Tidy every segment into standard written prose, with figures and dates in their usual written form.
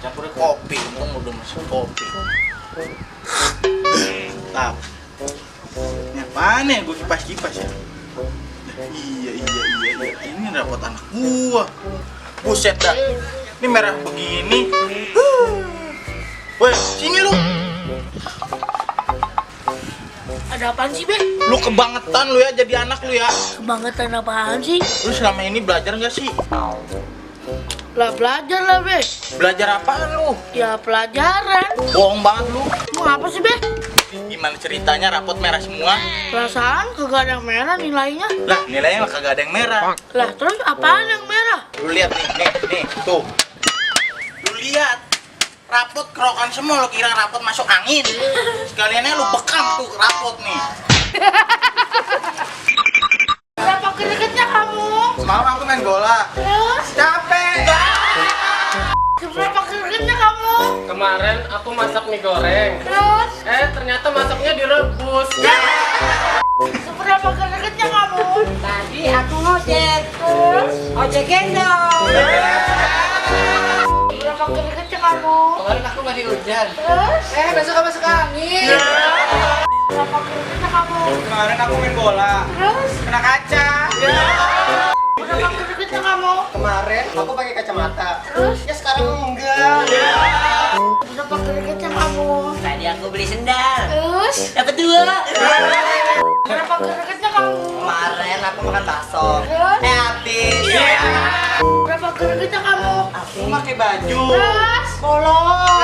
campurnya kopi, untung udah masuk kopi. Tap. Ini apaan ya? Gue kipas-kipas ya. Iya. Ini rapot anak gua. Buset dah. Ini merah begini. Woi, sini lu. Ada apaan sih, Be? Lu kebangetan lu ya jadi anak lu ya. Kebangetan apaan sih? Lu selama ini belajar nggak sih? Lah belajar lah, Be. Belajar apaan lu? Ya pelajaran. Bohong banget lu. Mau apa sih, Be? Gimana ceritanya rapot merah semua? Perasaan kagak ada yang merah nilainya. Lah, nilainya mah kagak ada yang merah. Lah terus apaan yang merah? Lu lihat nih, tuh. Lu lihat. Rapot kerokan semua, lu kira rapot masuk angin. Sekaliannya lu bekam tuh rapot nih. Berapa kedekatnya kamu? Semalam aku main bola. Terus? Capek. Berapa kedekatnya kamu? Kemarin aku masak mie goreng. Terus? Ternyata masaknya direbus. Seberapa kedekatnya kamu? Tadi aku ngojek, Terus? ojek gendong. Berapa kedekatnya kamu? Kemarin aku nggak dihujan. Terus? Besok masuk angin. Berapa kedekatnya kamu? Kemarin aku main bola. Terus? Kena kaca. Berapa kedekatnya kamu? Kemarin aku pakai kacamata. Terus? Ya sekarang enggak. Berapa kedekatnya kamu? Tadi aku beli sendal, Terus? dapat 2. Berapa kedekatnya kamu? Kemarin aku makan bakso, Terus? habis. Berapa kedekatnya kamu? Aku Lu pakai baju. Terus? kolong.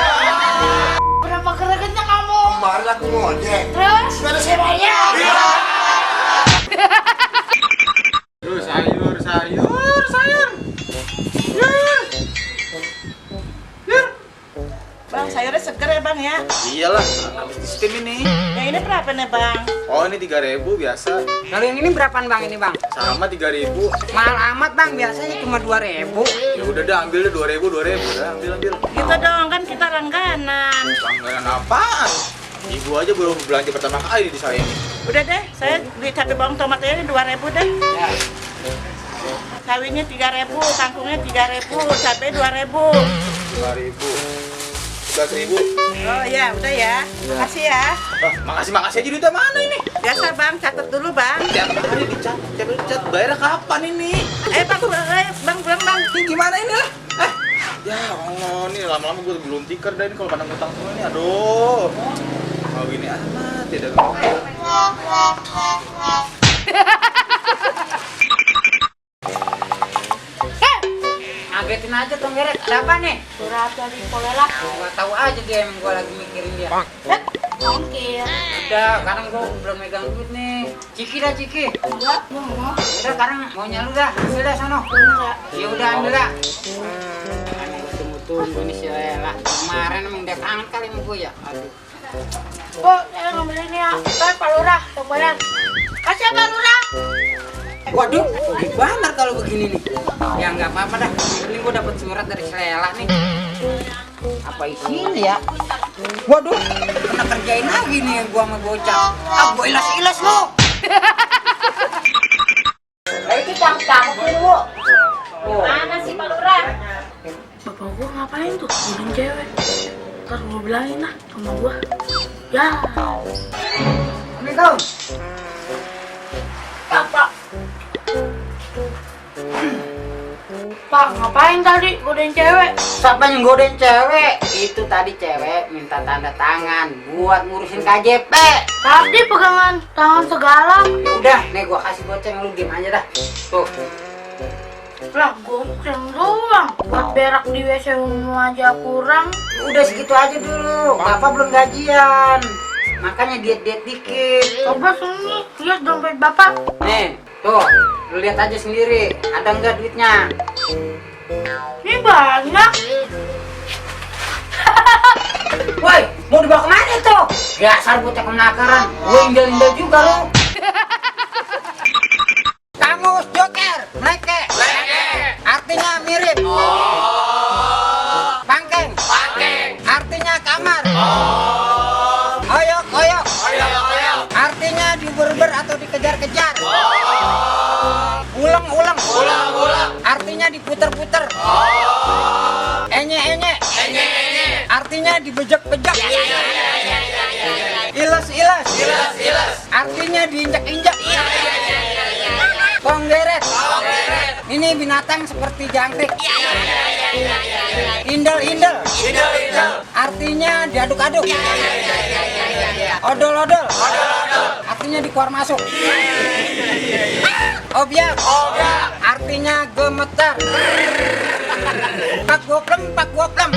Berapa kedekatnya kamu? Kemarin aku ngojek. Terus? Baru saya bayar. Lu sayur. Bang, sayurnya seger ya bang ya? Iyalah, habis di steam ini. Yang ini berapa nih bang? Oh, ini 3.000 biasa. Kalau yang ini berapaan bang ini bang? Sama 3.000. Mahal amat bang, biasanya cuma 2.000. Ya udah dah, ambil deh 2.000. Udah, ambil. Gitu dong, kan kita langganan. Langganan apaan? Ibu aja baru belanja pertama kali di saya ini. Udah deh, saya beli cabai bawang tomatnya ini 2.000 deh. Ya. Sawinya 3.000, kangkungnya 3.000, cabai 2.000. 5.000. 11.000. Oh ya, udah ya. Makasih ya. Makasih aja duitnya mana ini? Biasa bang, catat dulu bang. Tiap hari dicat, bayar kapan ini? Bang, bang. Ini gimana ini lah? Ya Allah, ini lama-lama gue belum tikar dah ini kalau pandang utang semua ini, aduh. Mau gini amat, tidak mau. Ngagetin aja tuh ngeret. Ada apa nih? Surat dari Kolela. Gua tahu aja dia emang gua lagi mikirin dia. Mungkin. Udah, sekarang gua belum megang duit nih. Ciki dah ciki. Enggak, mau. Udah sekarang maunya lu dah. Ambil dah sono. Enggak. Ya udah ambil dah. Emang gua tunggu-tunggu nih si Lela. Kemarin emang dia kangen kali sama gua ya. Aduh. Oh, saya ngambil ini ya. Ntar Pak Lurah yang bayar. Kasih ya Pak Lurah. Waduh, gimana kalau begini nih? Ya nggak apa-apa dah. Ini gua dapet surat dari si Lela nih. Apa isinya ya? Waduh, kena kerjain lagi nih gua sama bocah. Gua ilas-ilas lu. Itu canggung Bu. Mana sih Pak Lurah? Bapak gua ngapain tuh? Ngomongin cewek. Ntar gua bilangin lah sama gua. Ya. Assalamualaikum. Pak, ngapain tadi godain cewek? Siapa yang godain cewek? Itu tadi cewek minta tanda tangan buat ngurusin KJP. Tadi pegangan tangan segala. Ya udah, nih gua kasih goceng, lu diem aja dah. Tuh. Lah, goceng doang. Buat berak di WC umum aja kurang. Udah segitu aja dulu. Bapak belum gajian. Makanya diet-diet dikit. Coba sini, lihat dompet bapak. Nih, tuh. Lu lihat aja sendiri. Ada enggak duitnya? Ini banyak. Woi, mau dibawa kemana tuh? Dasar bocah kenakaran. Gue indel-indel juga lu. Kamu joker, leke. Artinya mirip. Bangkeng. Artinya kamar. Oyok. Artinya diuber-uber atau dikejar-kejar. Ulang. Artinya diputer-puter. Enye. dibejek-bejek. Iles-iles. Artinya diinjak-injak. Konggeret. Ini binatang seperti jangkrik. Indel-indel. Artinya diaduk-aduk. Odol-odol. Artinya dikeluar masuk. Obyak. Artinya gemetar. Pak goplem.